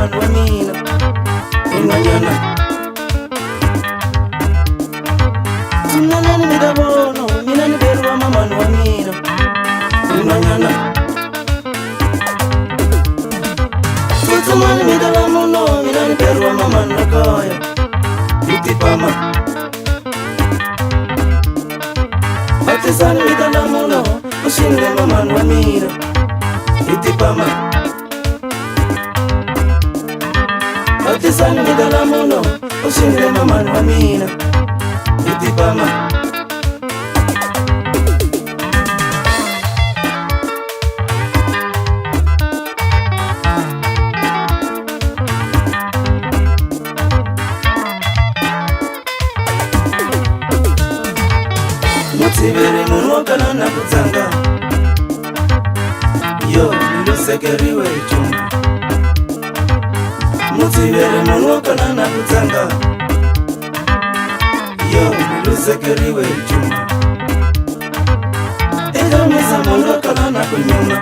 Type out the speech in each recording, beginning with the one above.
mamani wa mina inwanyana. Tsunanani mi ta vona mina ni beriwa mamani wa mina inwanyana. Tsutsumani mi ta lamulo mina ni beriwa mamani wa kaya itipama. Batisani mi ta lamulo uxinile mamani wa mina itipama. Batisani mi ta lamulo uxinile mamani wa mina itipama. Mutiveri munhu wo kala na ku tsanga yo lusekeriwe hi cuma. Mutiveri munhu wo kala na ku tsanga yo lusekeriwe hi cuma. Eka munhu wo kala na ku nyuma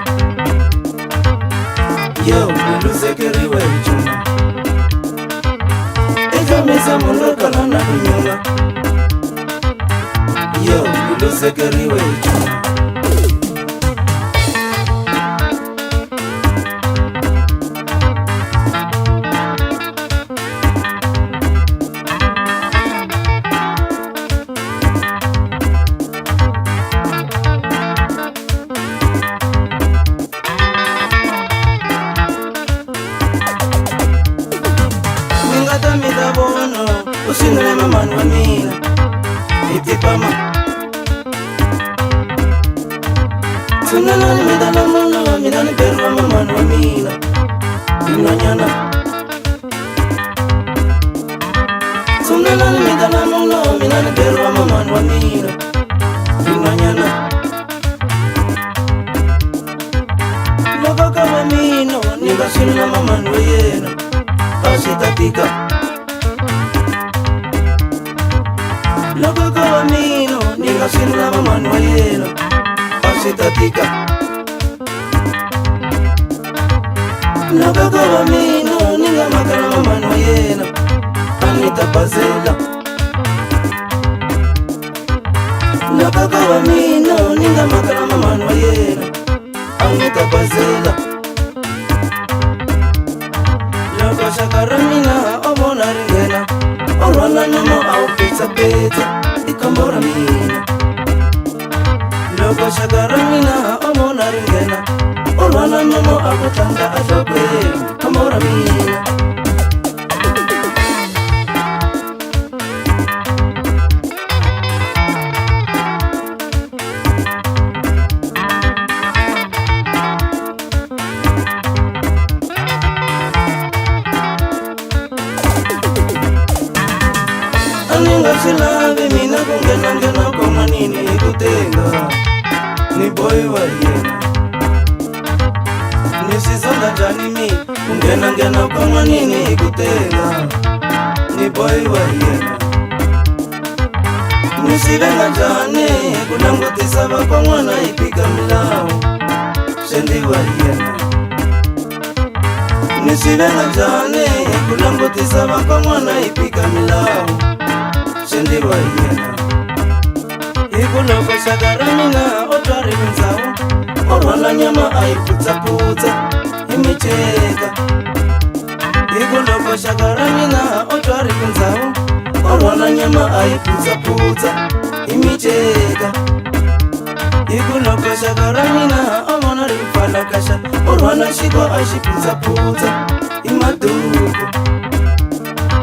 yo lusekeriwe hi cuma. Eka munhu wo kala na ku nyuma yo lusekeriwe hi cuma. Mi ta vona uxinile mamani wa mina itipama. Tsunanani mi ta lamulo mina ni beriwa mamani wa mina inwanyana. Tsunanani mi ta lamulo mina ni beriwa mamani wa mina inwanyana. Loko ka wa mina ni nga xinila mamani wa yena a swi ta tika. Loko ka wa mina ni nga xinila mamani wa yena a swi ta tika. Loko ka wa mina ni nga makala mamani wa yena a ni ta bazela. Loko ka wa mina ni nga makala mamani wa yena a ni ta bazela. Loko xaka ra mina o vona ri nghena o rhwala nomo a wu petsapetsa i khombo ra mina. Loko xaka ra mina o vona ri nghena o rhwala nomo a ku tlanga enhlokweni khombo ra mina. A ni nga swi lavi mina ku nghenanghena kon'wanini hi ku tenga ni bohiwa hi yena. Ni swi zonda njhani mi ku nghenanghena kon'wanini hi ku tenga ni bohiwa hi yena. Ni swi venga njhani ku langutisa vakon'wana hi pika milawu swi endliwa hi yena. Ni swi venga njhani ku langutisa vakon'wana hi pika milawu swi endliwa hi yena. Hi ku loko xaka ra mina o twa ri ndzawu o rhwala nyama a yi phutsaputsa hi miceka. Hi ku loko xaka ra mina o twa ri ndzawu o rhwala nyama a yi phutsaputsa hi miceka. Hi ku loko xaka ra mina o vona ri pfalakaxa o rhwala xiko a xi phutsaputsa hi maduku.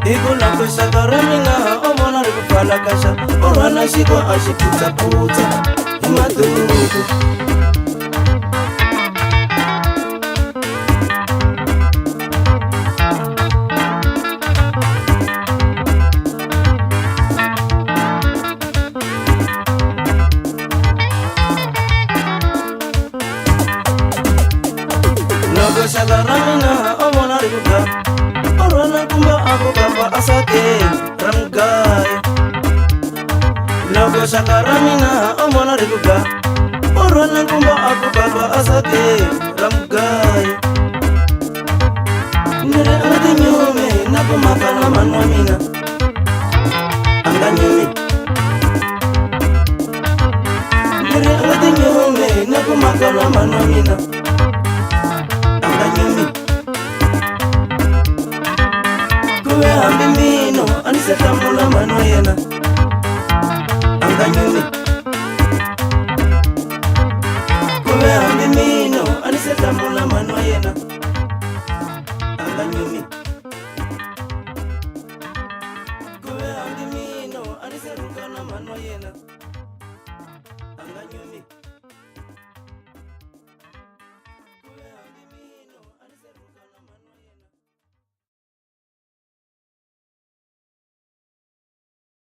Hi ku loko xaka ra mina o vona ri pfalakaxa o rhwala xiko a xi phutsaputsa hi maduku. Loko xaka ra mina o vona ri ku ga o rhwala nkumba a ku kamba asakeni ra mugaya. Loko xaka ra mina o vona ri ku ga o rhwala nkumba a ku kamba asakeni ra mugaya. Ni ri a nga Mhani wa mina a nga nyumi, ni ri a nga tinyumi na ku makala. Mhani wa mina.